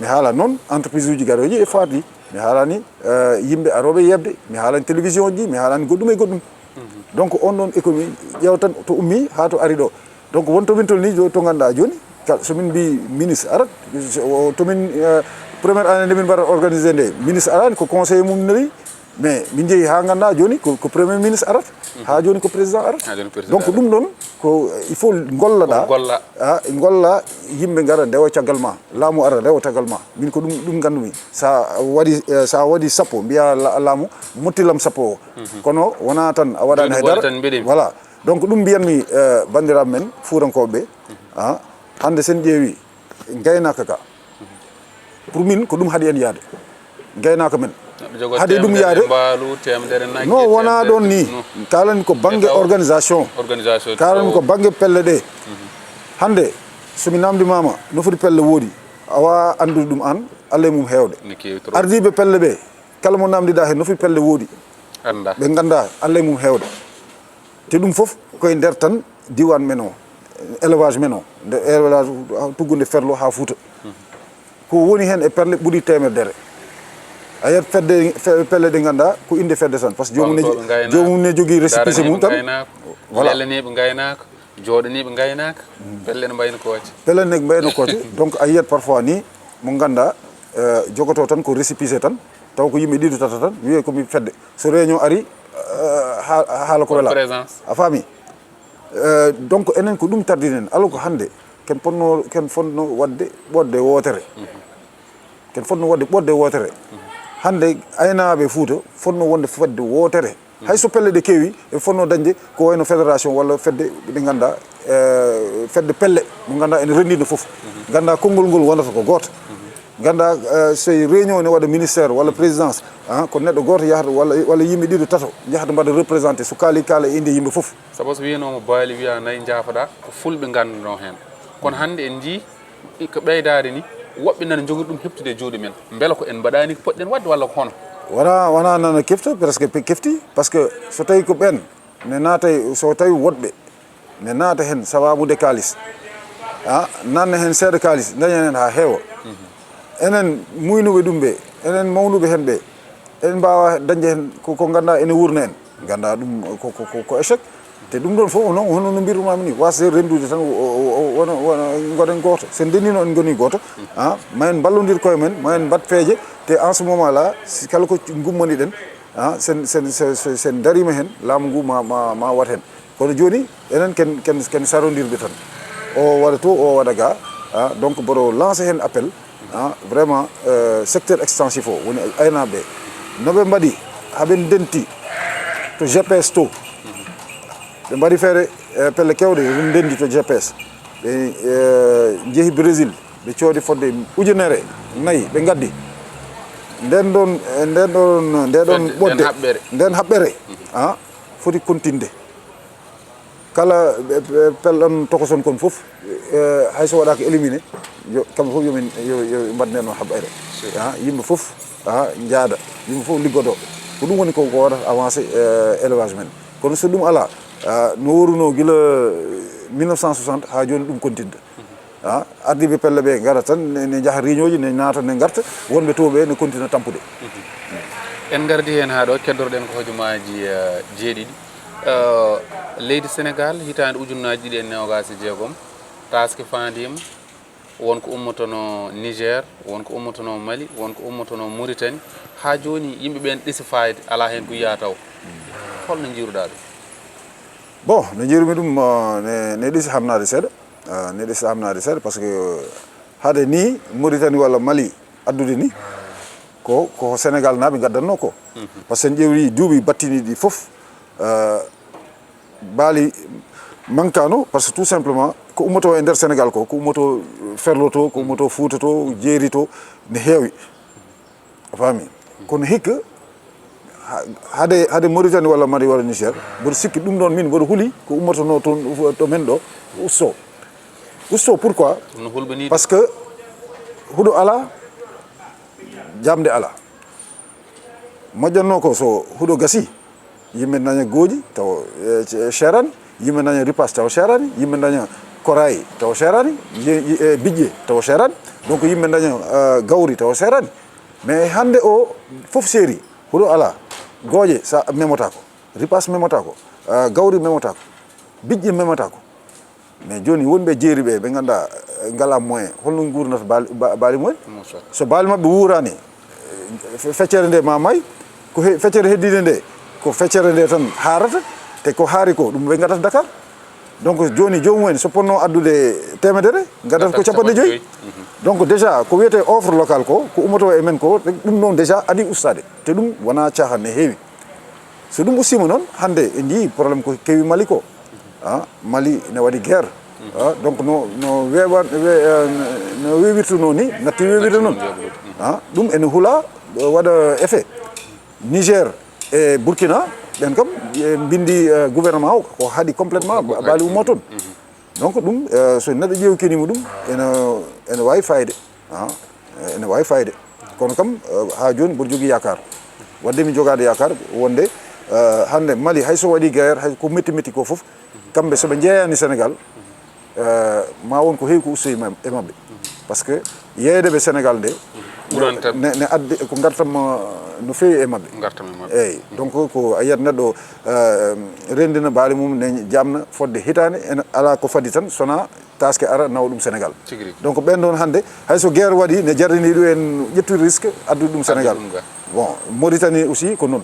Mi haala noon entreprise uji garooji e foire ɗi. Mi haalani, eh, yimɓe arooɓe yeɓde, mi haalani télévision ji, mi haalani goɗɗum e goɗɗum. Donc, on ɗon économie ƴeewtan to ummi haa to ari ɗo. Donc, won to min tolni jo-, to ngannduɗaa jooni, ka-, so min mbii ministre arat, so, o, to min, eh, première année nde min mbaɗa organisé nde, ministre arani, ko conseiller mum neri, mais min njehi haa ngannduɗaa jooni ko, ko premier ministre arat, haa jooni ko président arat. Donc, ɗum ɗon ko, il faut ngolloɗaa, ah, ngolla yimɓe ngara ndewa caggal ma. Laamu ara rewa tagal ma. Min ko ɗum, ɗum nganndumi. Sa waɗi, eh, sa waɗi sappo, mbiya la- laamu, motti lam sappo o. Kono wona tan a waɗani hay dara. Voilà. Donc ɗum mbiyanmi, eh, banndiraaɓe men fuurankooɓe ɓe, ah, hannde sen ƴeewi ngaynaaka ka. Pour min ko ɗum haɗi en yaade. Ngaynaaka men. Hade ɗum yaade. No, wona ɗon ni. Kaalani ko bannge organisation. Kaalani ko bannge pelle ɗe. Hannde, so mi namdimaama, no foti pelle woodi, a waawa anndude ɗum aan, Allah e mum heewde. Ardiiɓe pelle ɓe, kala mo namdiɗaa heen, no foti pelle woodi. Ɓe nganndaa, Allah e mum heewde. Te ɗum fof koye nder tan diiwaan men o, élevage men o, nde élevage tuggunde ferlo haa Fuuta. Ko woni heen e pelle ɓuri teemedere. A yiyat fedde, fe- pelle ɗe ngannduɗaa ko innde fedde tan, parce que joomum ne, joomum ne jogii récépissé mum tan. Voilà. Lelaniiɓe ngaynaaka, jooɗaniiɓe ngaynaaka, pelle ne mbayno kooce. Pelle ne mbayno kooce. Donc a yiyat parfois ni mo ngannduɗaa, eh, jogotoo tan ko récépissé tan, taw ko yimɓe ɗiɗo tata tan, wiyee ko mi fedde. So réunion ari, eh, ha- haala ko wela. A faami? Eh, donc enen ko ɗum tardini en, alors ko hannde ken ponno, ken fonno waɗde ɓoɗde wootere. Ken fonno waɗde ɓoɗde wootere. Hannde aynaaɓe Fuuta fonno wonde fedde wootere. Hay so pelle ɗe keewi, ɓe fonno dañde ko wayno fédération walla fedde ɗe ngannduɗaa, eh, fedde pelle mo ngannduɗaa ene renndino fof. Ngannduɗaa konngol ngol wonata ko gooto. Ngannduɗaa, eh, so e réunion ne waɗa ministère walla présidence, ah, ko neɗɗo gooto yahata walla, walla yimɓe ɗiɗo tato njahata mbaɗa représenté, so kaali kaala e innde yimɓe fof. Sabu so wiyanooma baali wiya nayi njaafoɗaa, ko fulɓe ngannduno heen. Kono hannde en njii ko ɓeydaade ni, Woɓɓe nana njogori ɗum heɓtude e juuɗe men. Mbela ko en mbaɗaani ko poɗɗen waɗde walla ko hono? Wona wona nana kefta, presque pe kefti, parce que so tawi ko ɓen ne naatay, so tawi woɗɓe ne naata heen sababude kaalis, a nanna heen seeɗa kaalis, daña heen haa heewa. Enen muynuɓe ɗum ɓe, enen mawnuɓe heen ɓe, eɗen mbaawa dañde heen ko ko ngannduɗaa ene wuurna en. Ngannduɗaa ɗum ko ko ko échec. Te ɗum ɗoon fof noon hono no mbirrumaami ni, waasde renndude tan wona wona ngoɗen gooto. So en ndenndiino en ngonii gooto, a ma en mballondir koye men, ma en mbaɗ peeje. Te en ce moment là, si kala ko ngummaniɗen, a sen sen sen ndariima heen, laamu ngu ma ma ma wat heen. Kono jooni enen ken ken ken sarondirɓe tan, o waɗa to, o waɗa ga. Donc mboɗo lancé heen appel, vraiment, secteur extensif o woni aynaaɓe ɓe, no ɓe mbaɗi haɓe ndenti to G P S to. Ɓe mbaɗi feere, pelle kewɗe ɓe ndendi to G P S. Ɓe njehi Brésil, ɓe coodi fodde ujunere nayi, ɓe ngaddi. Nden ɗon nden ɗon nde ɗon ɓodde, nden haɓɓere, a foti kontinde. Kala pelɗon tokoson kon fof, hay so waɗaaka éliminé, yo kamɓe fof yomin yo mbaɗ nden on haɓɓere. Yimɓe fof njaada, yimɓe fof liggodoo. Ko ɗum woni ko ko waɗata avancé élevage men. Kono so ɗum alaa, no worunoo gila mille neuf cent soixante haa jooni ɗum kontinta. Ardiiɓe pelle ɓe ngara tan ne njaha réunion ji, ne naata, ne ngarta. Wonɓe to ɓe ne kontina tampude. En ngardi heen haa ɗo, keddoroɗen ko hojomaaji jeeɗiɗi. Leydi Senegaal, hitaande ujunnaaji ɗiɗi e noogaas e jeegom, taaske faandiima. Won ko ummotonoo Niger, won ko ummotonoo Mali, won ko ummotonoo Mauritanie. Haa jooni yimɓe ɓeen ɗisi faayde, alaa heen ko yiyaa taw. Hol no njiiruɗaa ɗum? Bon, no njiirumi ɗum, ne ɗisi hamnaade seeɗa. Ne ɗisi hamnaade seeɗa, parce que hade ni Mauritanie walla Mali addude ni, ko ko Senegaal naaɓe ngaddatnoo ko. Parce que en ƴeewi duuɓi battiniiɗi fof, baali mankaano, parce que tout simplement ko ummotoo e nder Senegaal ko, ko ummotoo Ferlo to, ko ummotoo Fuuta to, Jeeri to, ne heewi. A faami? Kono hikka hade hade Mauritanie walla Mali walla Niger, mboɗo sikki ɗum ɗoon min mboɗo huli ko ummotonoo toon to men ɗo, usto. Usto pourquoi? Parce que huɗo alaa, jamde alaa. Moƴƴatnoo ko so huɗo gasii, yimɓe daña gooƴi taw seeraani, yimɓe daña ripaas taw seeraani, yimɓe daña koraay taw seeraani, biƴƴe taw seeraani. Donc yimɓe daña gawri taw seeraani. Mais hannde o fof seeri, huɗo alaa, gooƴe sa memotaako, ripaas memotaako, gawri memotaako, biƴƴe memotaako. Mais jooni wonɓe jeeri ɓe, ɓe ngannduɗaa ngalaa moyen, holno nguurnata baali mumen? So baali maɓɓe wuuraani, feccere nde ma may. Ko feccere heddiinde nde, ko feccere nde tan haarata. Te ko haari ko ɗum ɓe ngadata Dakar. Donc jooni joomum en so potnoo addude teemedere, ngadata ko capanɗe joyi. Donc déjà ko wiyetee offre locale ko, ko ummotoo e men ko, ɗum ɗoon déjà adii ustaade. Te ɗum wonaa caahan, ne heewi. So ɗum ustiima noon, hannde en njiyii problème ko kewi Mali ko. Mali ne waɗi guerre. Donc no no weewa no weewirtunoo ni natti weewirde noon. Ɗum ene hula waɗa effet. Niger e Burkina, ɓen kam ɓe mbinndi gouvernement o, ko haaɗi complètement, baali ummo toon. Donc ɗum so neɗɗo ƴeewi keniima ɗum, ene ene waawi fayde. Ene waawi fayde. Kono kam haa jooni mboɗo jogii yaakaar. Waɗde mi jogaade yaakaar wonde hannde Mali hay so waɗii guerre, hay ko metti metti ko fof, kamɓe so ɓe njeeyaani Senegaal, ma won ko heewi ko ustoyi e maɓɓe. Parce que yeeyde ɓe Senegaal nde ne addi ko ngartam no feewi e maɓɓe. Eeyi. Donc ko a yiyat neɗɗo renndina baali mum ne jamna fodde hitaande, ene alaa ko fadi tan sonaa taaske ara nawa ɗum Senegaal. Donc ɓen ɗoon hannde hay so guerre waɗi ne jarrini ɗum en ƴettude risque addude ɗum Senegaal. Bon, Mauritanie aussi ko noon.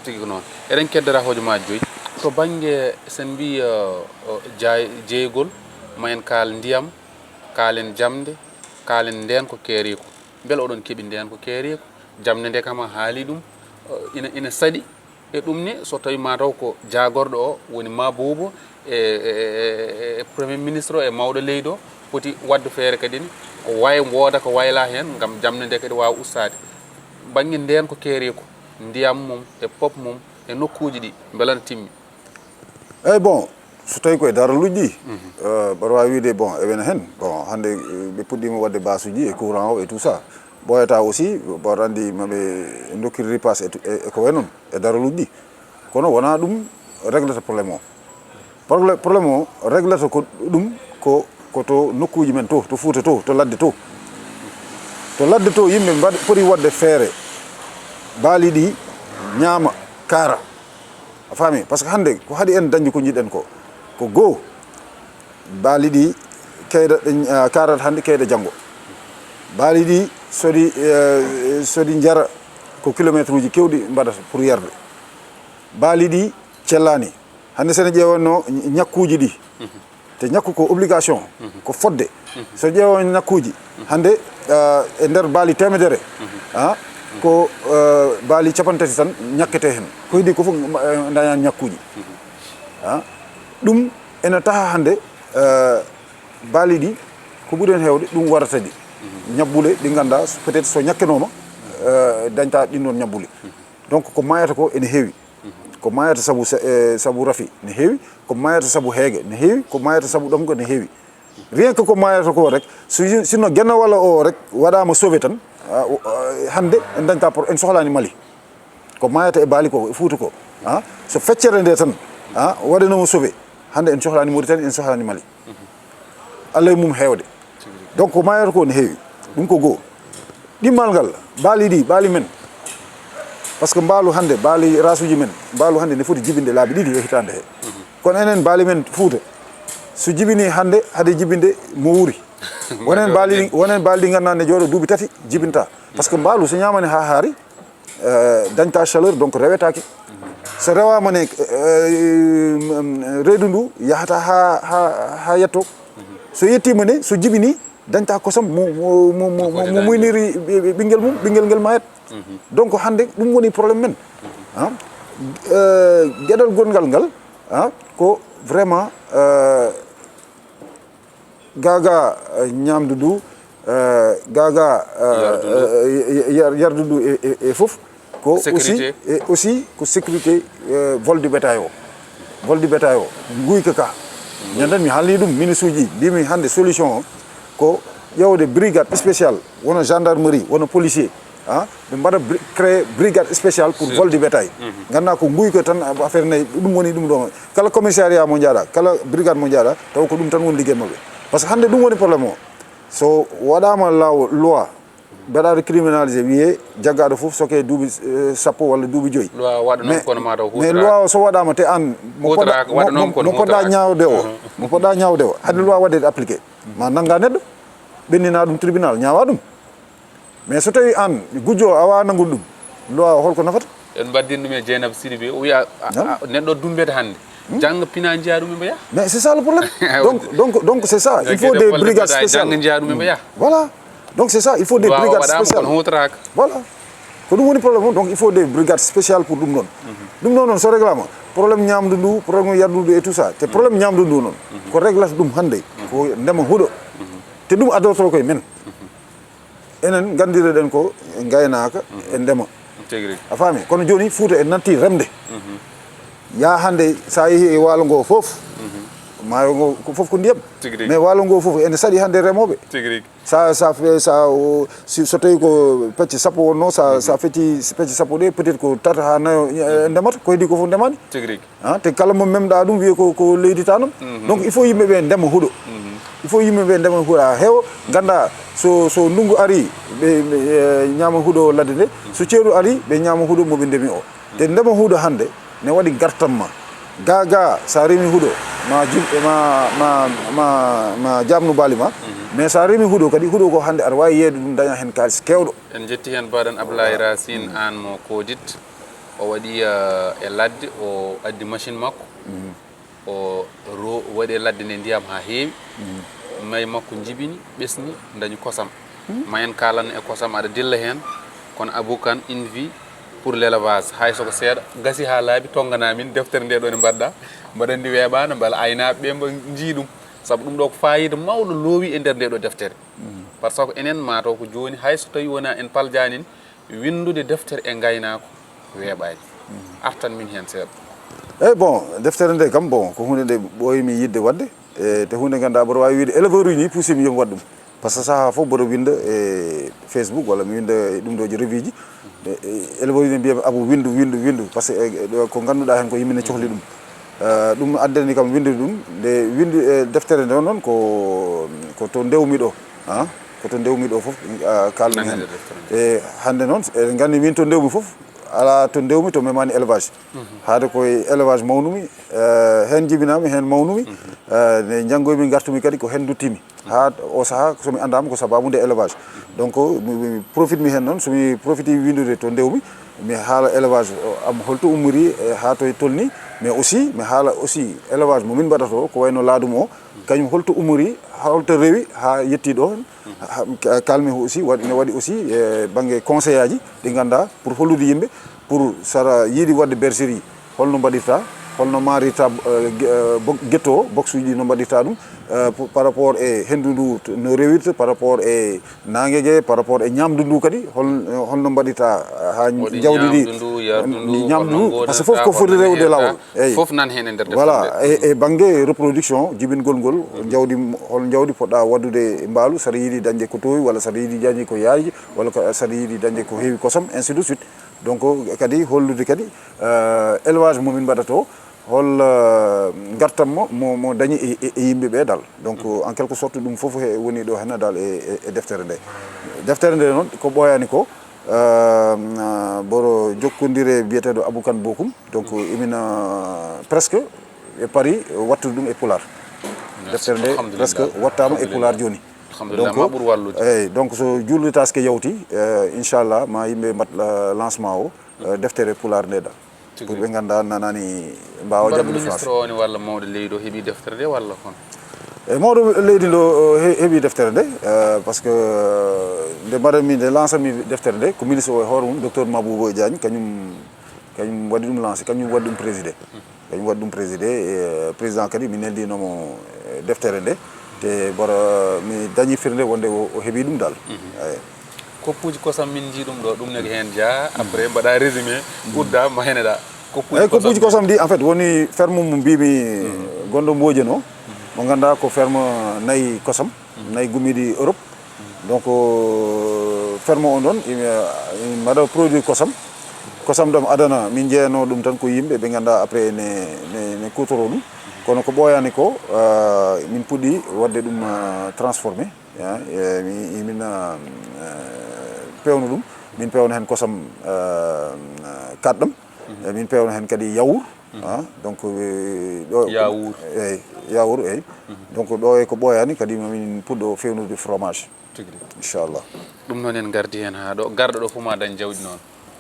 Tigi ko noon. Eɗen keddora hojomaaji joyi. To bannge sen mbi jaay jeygol, ma en kaal ndiyam, kaalen jamde, kaalen ndeen ko keeriiko. Mbele oɗon keɓi ndeen ko keeriiko? Jamde nde kam a haali ɗum, ina ina saɗi. E ɗum ne so tawi mataw ko jaagorɗo o woni ma boobo e e- e- e- e premier ministre o e mawɗo leydi o, foti wadde feere kadi ne ko way wooda ko wayla heen ngam jamde nde kadi waawa ustaade. Bannge ndeen ko keeriiko, ndiyam mum e pop mum e nokkuuji ɗi mbela na timmi. Eeyi, bon, So tawi koye daraluuji ɗi, eh, mbaɗa waawi wiide, bon, e wena heen. Bon, hannde, eh, ɓe puɗɗiima waɗde basuuji e courant o et tout ça. Ɓooyata aussi, mbaɗa anndi maɓe ndokkiri ripaas e tu-, e, e ko wayi noon, e daraluuji ɗi. Kono wonaa ɗum reglata problème o. Problème, problème o reglata ko ɗum ko, ko to nokkuuji men to, to Fuuta to, to ladde to. To ladde to, yimɓe mbaɗ-, poti waɗde feere, baali ɗi ñaama, kaara. A faami? Parce que hannde ko haɗi en dañde ko njiɗen ko, ko goo, baali ɗi keyda, ah, kaarat hannde, keyda janngo. Baali ɗi so ɗi, eh, so ɗi njara ko kilometre uji keewɗi mbaɗata pour yarde. Baali ɗi cellaani. Hannde so en ƴeewanno ñakkuuji ɗi, te ñakku ko obligation, ko fodde. So ƴeewa ñakkuuji, hannde, ah, e nder baali teemedere, ah, ko, ah, baali capanɗe tati tan ñakkete heen. Ko heddi ko fof, eh, daña ñakkuuji. Ah, ɗum ene taha hannde, eh, baali ɗi, ko ɓuri heen heewde, ɗum warata ɗi. Ñabbule ɗi ngannduɗaa, peut-être so ñakkenooma, eh, dañta ɗin ɗoon ñabbule. Donc, ko maayata ko ene heewi. Ko maayata sabu se-, eh, sabu rafi ne heewi, ko maayata sabu heege ne heewi, ko maayata sabu ɗomka ne heewi. Rien que ko maayata ko rek, so yi-, sinno Genna walla o rek waɗaama sauvé tan, ah, o, ah, hannde en dañta pro-, en sohlaani Mali. Ko maayata e baali ko, e Fuuta ko, ah, so feccere nde tan, ah, waɗanooma sauvé, hannde en sohlaani Mauritanie, en sohlaani Mali. Allah e mum heewde. Donc, ko maayata ko ne heewi. Ɗum ko goo. Ɗimmal ngal, baali ɗi, baali men. Parce que mbaalu hannde, baali rasuuji men, mbaalu hannde ne foti jibinde laabi ɗiɗi e hitaande he. Kono enen baali men Fuuta, so jibini hannde, hade jibinde mo wuuri. Wonen baali ɗi, wonen baali ɗi ngannduɗaa ne jooɗo duuɓi tati, jibinta. Parce que mbaalu so ñaamani haa haari, eh, dañta chaleur, donc rewetaake. So rewaama ne, eh, mm, reedu ndu yahata haa, haa, haa yetto. So yettiima ne, so jibini, dañta kosam mo, mo, mo, mo, mo, mo muyniri ɓi-, ɓi-, ɓinngel mum, ɓinngel ngel mayat. Donc hannde ɗum woni problème men. Ah, eh, geɗal gonngal ngal, ah, ko vraiment, eh, gaagaa, eh, ñaamdu ndu, eh, gaagaa, eh, yardu ndu, eh, yar-, yardu ndu e, e, e fof. Ko aussi, e aussi ko sécurité, eh, vol du bétail o. Vol du bétail o, nguyka ka. Ñanden mi haalni ɗum, ministre uji, mbimi hannde solution o ko ƴewde brigade spéciale, wona gendarmerie, wona policier, ah, ɓe mbaɗa bri-, créé brigade spéciale pour vol du bétail. Ngannduɗaa ko nguyka tan, affaire nayi, ɗum woni ɗum ɗo. Kala commissariat mo njaaɗa, kala brigade mo njaaɗa, taw ko ɗum tan woni liggey maɓɓe. Parce que hannde ɗum woni problème o. So waɗaama law-, loi, mbaɗaɗo criminalisé, wiyee jaggaaɗo fof soke duuɓi, eh, sappo walla duuɓi joyi. Loi waɗa noon, mais, kono maa taw mais huutoraaka. Loi o so waɗaama te aan mo poɗɗa, mo, mo, mo poɗɗa ñaawde o, mo poɗɗa ñaawde o, hade loi waɗeede appliqué, ma nannga neɗɗo, ɓenndina ɗum tribunal, ñaawa ɗum. Mais so tawi aan gujjo o a waawaa nanngude ɗum, loi o holko nafata? En mbaddin ɗum e Dieynaba Sidibé, o wiya, a, a, neɗɗo dummbete hannde. Jannga pina njiya ɗum e mbeya. Mais c'est ça le problème. Donc, donc, donc c'est ça. Il faut des brigades spéciales. Jannga njiya ɗum e mbeya. Voilà. Donc c'est ça, il faut des brigades spéciales. Voilà. Ko ɗum woni problème o, donc il faut des brigades spéciales pour ɗum ɗon. Ɗum ɗon noon so réglama, problème ñaamdu ndu, problème yardu ndu et tout ça. Te problème ñaamdu ndu noon, ko réglata ɗum hannde, ko ndema huɗo. Te ɗum addoto koye men. Enen nganndireɗen ko ngaynaaka e ndema. Tigi rigi. A faami? Kono jooni Fuuta en natti remde. Yaa hannde so a yehi e waalo ngo fof, maayo ngo ko fof ko ndiyam. Tigi rigi. Mais waalo ngo fof ene saɗi hannde remooɓe. Tigi rigi. Sa, sa fe-, sa, o, si, so tawi ko pecce sappo wonno, sa, sa feti pecce sappo ɗe, peut-être ko tata haa nayo, eh, ndemata, ko heddi ko fof ndemani. Tigi rigi. Ah, te kala mo memɗa ɗum wiye ko, ko leydi ta noon. Donc il faut yimɓe ɓe ndema huɗo. Il faut yimɓe ɓe ndema huɗo haa heewa, ngannda so, so ndunngu ari, ɓe, ɓe, eh, ñaama huɗo ladde nde. So ceeɗu ari, ɓe ñaama huɗo mo ɓe ndemi o. Te ndema huɗo hannde ne waɗi gartam ma. Ga, ga, sa remi huɗo, ma jim-, ma, ma, ma, ma jamnu baali ma. Mais sa remi huɗo kadi, huɗo ko hannde aɗa waawi yeeyde ɗum, daña heen kaalis keewɗo. En njetti heen Baɗan Ablaye Racine, aan mo Koodit. O waɗi, eh, e ladde, o addi machine makko. O ro-, waɗi e ladde nde ndiyam haa heewi. Mayi makko njibini, ɓesni, dañi kosam. Ma en kaalan e kosam, aɗa dilla heen. Kono Abou Kane, une vie pour l'élevage. Hay so ko seeɗa, gasi haa laaɓi, tonngana min deftere nde ɗo nde mbaɗɗa. Mbaɗa anndi weeɓaano, mbela aynaaɓe ɓe mbo njii ɗum. Sabu ɗum ɗo ko faayiida mawɗo loowi e nder nde ɗo deftere. Par ce que enen, maa taw ko jooni, hay so tawi wonaa en paljaani, winndude deftere e ngaynaako weeɓaani. Artan min heen seeɗa. Eyyi, bon, deftere nde kam, bon, ko hunde nde ɓooymi yiɗde waɗde. E te hunde, ngannduɗaa, mboɗo waawi wiide éleveur uji ni puusimi yomi waɗ ɗum. Par ce que sahaa fof mboɗo winnda e Facebook walla mi winnda e ɗum ɗo revue ji. E, e, éleveur uji ne mbiyami, "Abou, winndu, winndu, winndu." Par ce que, e, ɗo ko ngannduɗaa heen ko yimɓe ne cohli ɗum. Eh, ɗum addani kam winndude ɗum. Nde winndi, e, deftere nde noon ko, ko to ndewmi ɗo, ah, ko to ndewmi ɗo fof, ah, kalmi heen. E hannde noon, eɗen nganndi min to ndewmi fof, alaa to ndewmi to memaani élevage. Haade koye élevage mawnumi, eh, heen jibinami, heen mawnumi, eh, nde njanngoymi, ngartumi kadi ko heen duttimi. Haa o sahaa, so mi anndaama ko sababu nde élevage. Donc, mi, mi profite mi heen noon, so mi profite winndude to ndewmi, mi haala élevage o am holto ummori, e haa to tolni, mais aussi mi haala aussi élevage mo min mbaɗata o, ko wayno laadum o, kañum holto ummori, holto rewi haa yetti ɗo. Ha, ka-, kalmi aussi, waɗi, ne waɗi aussi, e bannge conseil aji ɗi ngannduɗaa pour hollude yimɓe, pour sara yiɗi waɗde bergerie, holno mbaɗirta, holno marirta, eh, ge-, eh, bok-, getto o, box uji ɗi no mbaɗirta ɗum, eh, p-, par rapport e henndu ndu t-, no rewirta, par rapport e naange ge, par rapport e ñaamdu ndu kadi, hol-, holno mbaɗirta, eh, haa Waɗi jawdi ndi, ñaamdu ndu, yardu ndu, ñaamdu holno ndu, par ce que fof ko foti rewde laawol. Eyi. Fof nan heen e nder deftere nde. Voilà, e, e bannge reproduction, jibingol ngol, jawdi, hol jawdi poɗɗa waɗdude e mbaalu, saɗa yiɗi dañde ko toowi, walla saɗa yiɗi dañde ko yaaji, walla ko, saɗa yiɗi dañde ko heewi kosam, ainsi de suite. Donc, kadi hollude kadi, euh, élevage mo min mbaɗata o, hol, euh, ngartam mo, mo, mo dañi e, e, e yimɓe ɓe dal. Donc, en quelque sorte, ɗum fof he woni ɗo heen dal e, e, e deftere nde. Deftere nde noon, ko ɓooyaani ko, euh, mboɗo jokkondire biyeteeɗo Abou Kane Bokum. Donc, imina, euh, presque e pari wattude ɗum e Pulaar. Merci. Deftere nde presque wattaama e Pulaar jooni. Alhamdulillah, donc, ma ɓur wallude. Eyyi, donc so juulde taske yawti, eh, inchallah, ma yimɓe mbaɗ la-, lancement o, eh, deftere Pulaar nde ɗa. Tigi. Pour ɓe ngannda nanani, mbaawa janngude français. Ministre o woni walla mawɗo leydi o heɓi deftere nde walla kono? E mawɗo leydi ndo, o he-, heɓi deftere nde, eh, parce que, eh, nde mbaɗanmi, nde lançanmi deftere nde, ko ministre o e hoore mum, docteur Mabouba Diagne, kañum, kañum waɗi ɗum lancé, kañum waɗi ɗum présidé. Kañum waɗi ɗum présidé, e président kadi mi neldinomo, e deftere nde, te mboɗo, mi dañi firnde wonde o, o heɓi ɗum dal. Mhm. Eyi. Koppuuji kosam min njii ɗum ɗo, ɗum ne ko heen jeyaa, après mbaɗa résumé, udda ma hene ɗa. Koppuuji Eyi, koppuuji kosam ɗi, en fait, woni ferme mo mbimi gonɗo Mboojeen o, mo ngannduɗaa ko ferme nayi kosam, nayi gummiiɗi Europe. Donc, euh, ferme o noon, imi, imi mbaɗa produit kosam. Kosam ɗam adana, min njeyanoo ɗum tan ko yimɓe ɓe ngannduɗaa après ne, ne, ne kuutoroo ɗum. Kono ko ɓooyaani ko, euh, min puɗɗi waɗde ɗum, euh, transformé. Ya, e, mi, min, euh, euh, peewno ɗum. Min peewno heen kosam, euh, euh, kaɗɗam. E min peewno heen kadi yaourt. Ah, donc, eh, ɗo, Yaourt. Eyyi, yaourt, eyyi. Donc, ɗo e ko ɓooyaani, kadi mamin puɗɗo feewnude fromage. Tigi rigi. Inchallah. Ɗum noon en ngardi heen haa ɗo. Garɗo ɗo fof ma dañ jawdi noon.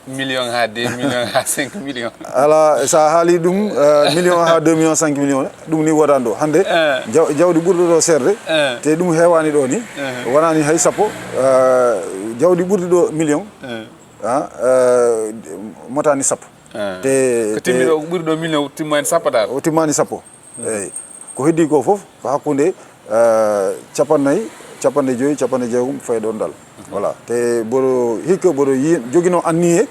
Million haa deux million haa cinq million. Alaa, so a haali ɗum, eh, million haa deux million, cinq million, ɗum ni wodaani ɗo. Hannde, Eh. jaw-, jawdi ɓurɗo ɗo seerde, Eh. te ɗum heewaani ɗo ni, Eh. wonaani hay sappo, eh, jawdi ɓurdi ɗo million, Eh. ah, eh, motaani sappo. Eh. Te, ko timmi te ɗo, ko ɓuri ɗo million, timmaani sappo dal. O timmaani sappo. Eyyi. Ko heddi ko fof, ko hakkunde, eh, capannayyi, capanɗe joyi, capanɗe jeegom, fayi ɗon dal. Voilà. Te mboɗo hikka, mboɗo yi-, joginoo anniye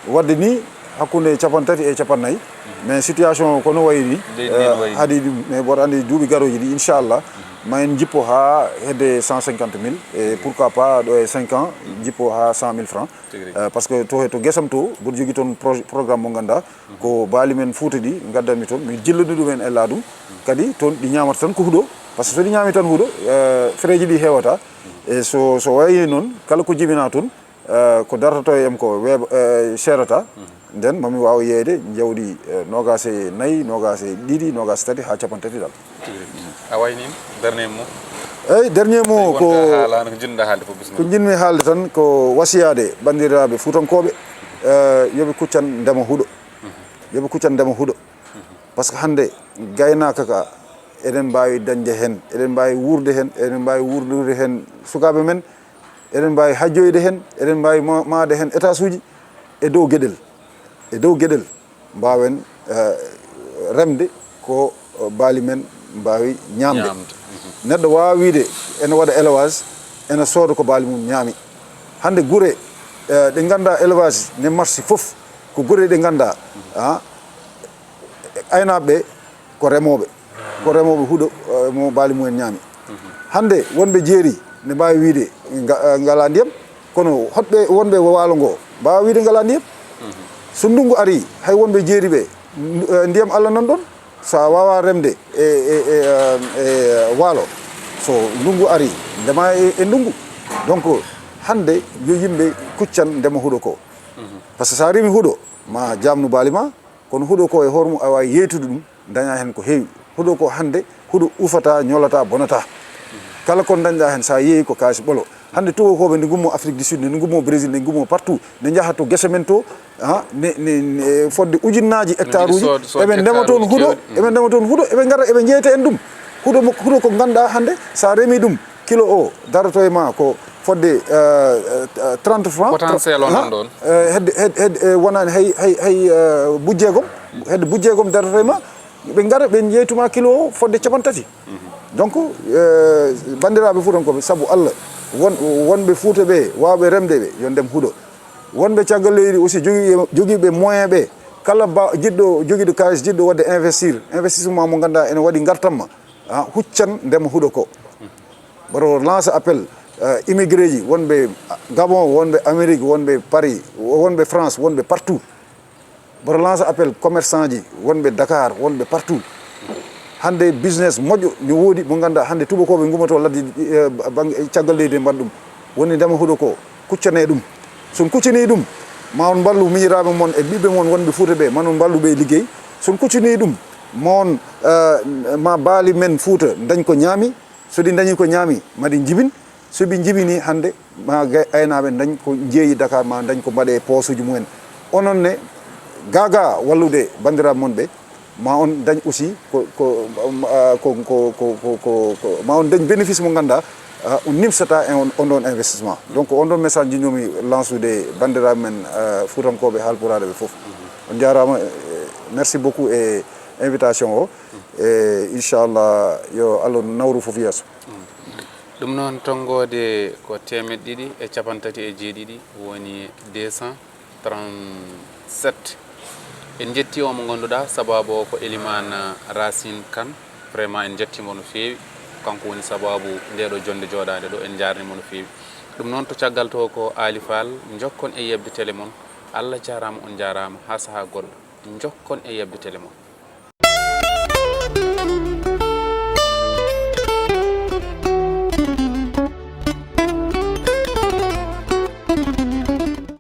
waɗde ni hakkunde capantati e capannayyi. Mais situation o ko no wayi ni, Leydi ndi no eh, wayi ni. Haadi ɗum, mais mboɗo anndi duuɓi garooji ɗi, inchallah, ma en jippo haa hedde cent cinquante mille. Et pourquoi pas, ɗo e cinq ans, jippo haa cent mille francs. Tigi rigi. Eh, parce que to, to gesam to, mboɗo jogii toon pro-, programme mo ngannduɗaa, ko baali men Fuuta ɗi ngaddanmi toon, mi jillani ɗum en e laadum. Kadi toon ɗi ñaamata tan ko huɗo, par ce que so ɗi ñaami tan huɗo, eh, fereeji ɗi heewata. E so, so wayi noon, kala ko jibinaa toon, eh, ko dartoto e am ko weeɓa, eh, seerata. Nden mami waaw yeeyde jawdi, eh, noogaas e nayi, noogaas e ɗiɗi, noogaas e tati haa capantati dal. Tigi rigi. A wayni en, dernier mot. Eyyi, dernier mot Tawi ko wonta haalaano ko njiɗ-ɗaa haalde fof, bismillah. Ko njiɗmi haalde tan ko wasiyaade banndiraaɓe fuutankooɓe, eh, yo ɓe kuccan ndema huɗo. Yo ɓe kuccan ndema huɗo. Par ce que hannde gaynaaka ka, eɗen mbaawi dañde heen, eɗen mbaawi wuurde heen, eɗen mbaawi wuurdude heen sukaaɓe men, eɗen mbaawi hajjoyde heen, eɗen mbaawi ma-, maayde heen étage uji e dow geɗel. E dow geɗel mbaawen, eh, remde ko, eh, baali men mbaawi ñaamde. Ñaamde. Mhm. Neɗɗo waawaa wiyde ene waɗa élevage, ene sooda ko baali mum ñaami. Hannde gure, eh, ɗe ngannduɗaa élevage ne marsi fof, ko gure ɗe ngannduɗaa, ah, Aynaaɓe ɓe ko remooɓe, ko remooɓe huɗo, eh, mo baali mumen ñaami. Hannde wonɓe jeeri ne mbaawi wiyde nga- eh, ngalaa ndiyam, kono hoɗɓe wonɓe waalo ngo mbaawa wiyde ngalaa ndiyam. So ndunngu arii, hay wonɓe jeeri ɓe, ndu- eh, ndiyam Alla nan ɗoon. So a waawaa remde e, e, e, eh, e waalo, so ndunngu arii, ndema e, e ndunngu. Donc, hannde yo yimɓe kuccan ndema huɗo ko. Par ce que so a remi huɗo, ma jaamnu baali ma, kono huɗo ko e hoore mum a waawi yeeytude ɗum, daña heen ko heewi. Huɗo ko hannde, huɗo ufataa, ñolataa, bonataa. Kala ko dañɗa heen, so a yeeyi ko kaalis ɓolo. Hannde tubakooɓe ne ngummoo Afrique du Sud, ne ngummoo Brésil, ne ngummoo partout, ne njaha to gese men to, ha, ne, ne, ne fodde ujunnaaji hectare uji, sood- sood eɓe ndema hectare toon uji huɗo, keewɗi. Eɓe ndema toon huɗo, eɓe ngara, eɓe njeyta en ɗum. Huɗo mo- huɗo ko ngannduɗaa hannde, so a remi ɗum, kilo o daroto e ma ko fodde, eh, eh, trente francs. Potentiel o nan ɗoon. Eh, hedde, hedde, hedde, eh, wonani hay, hay, hay, eh, buy jeegom, hedde buy jeegom daroto e ma, ɓe ngara, ɓe njeytuma kilo o fodde capanɗe tati. Donc, eh, banndiraaɓe fuutankooɓe, sabu Allah, won- wonɓe Fuuta ɓe, waawɓe remde ɓe, yo ndem huɗo. Wonɓe caggal leydi aussi, jogii- jogiiɓe moyen ɓe, kala ba- jiɗɗo, jogiiɗo kaalis, jiɗɗo waɗde investir, investissement mo ngannduɗaa ene waɗi ngartam ma, ah, huccan ndema huɗo ko. Mboɗo lance appel, eh, immigré ji wonɓe Gabon, wonɓe Amérique, wonɓe Paris, wonɓe France, wonɓe partout. Mboɗo lance appel commerçant ji wonɓe Dakar, wonɓe partout. Hannde business moƴƴo ne woodi mo ngannduɗaa hannde tubakooɓe ngummoto ladde, eh, bangge caggal leydi e mbaɗa ɗum. Woni ndema huɗo ko, kuccane ɗum. So on kuccanii ɗum, ma on mballu miñiraaɓe mon e ɓiɓɓe mon wonɓe Fuuta ɓe, ma on mballu ɓe liggey. So on kuccanii ɗum, ma on, eh, ma baali men Fuuta ndañ ko ñaami. So ɗi ndañi ko ñaami, ma ɗi njibin. So ɓe njibini hannde, ma gay- aynaaɓe ndañ ko njeeyi Dakar, ma ndañ ko mbaɗe e poosuuji mumen. Onon ne, gaagaa wallude banndiraaɓe mon ɓe, ma on ndañ aussi ko, ko, ah, ko, ko, ko, ko, ko, ko, ma on ndañ bénéfice mo ngannduɗaa, ah, on nimsata e on, on ɗon investissement. Donc, on ɗon message njiɗmi lansude banndiraaɓe men, ah, fuutankooɓe, haalpulaaɓe ɓe fof. On njaaraama, eh, merci beaucoup e invitation o. E inchallah, yo Allah nawru fof yeeso. Ɗum noon, tonngoode ko teemeɗɗe ɗiɗi e capanɗe tati e jeeɗiɗi, woni deux cent trente-sept. En njetti o mo ngannduɗaa sabaabu o ko Elimane Racine Kane. Vraiment, en njetti mo no feewi. Kanko woni sabaabu nde ɗo jonnde jooɗaande ɗo. En njaarni mo no feewi. Ɗum noon, to caggal to ko Aali Faal, njokkon e yeɓde tele mon. Allah jaaraama, on njaaraama, haa sahaa goɗɗo. Njokkon e yeɓde tele mon.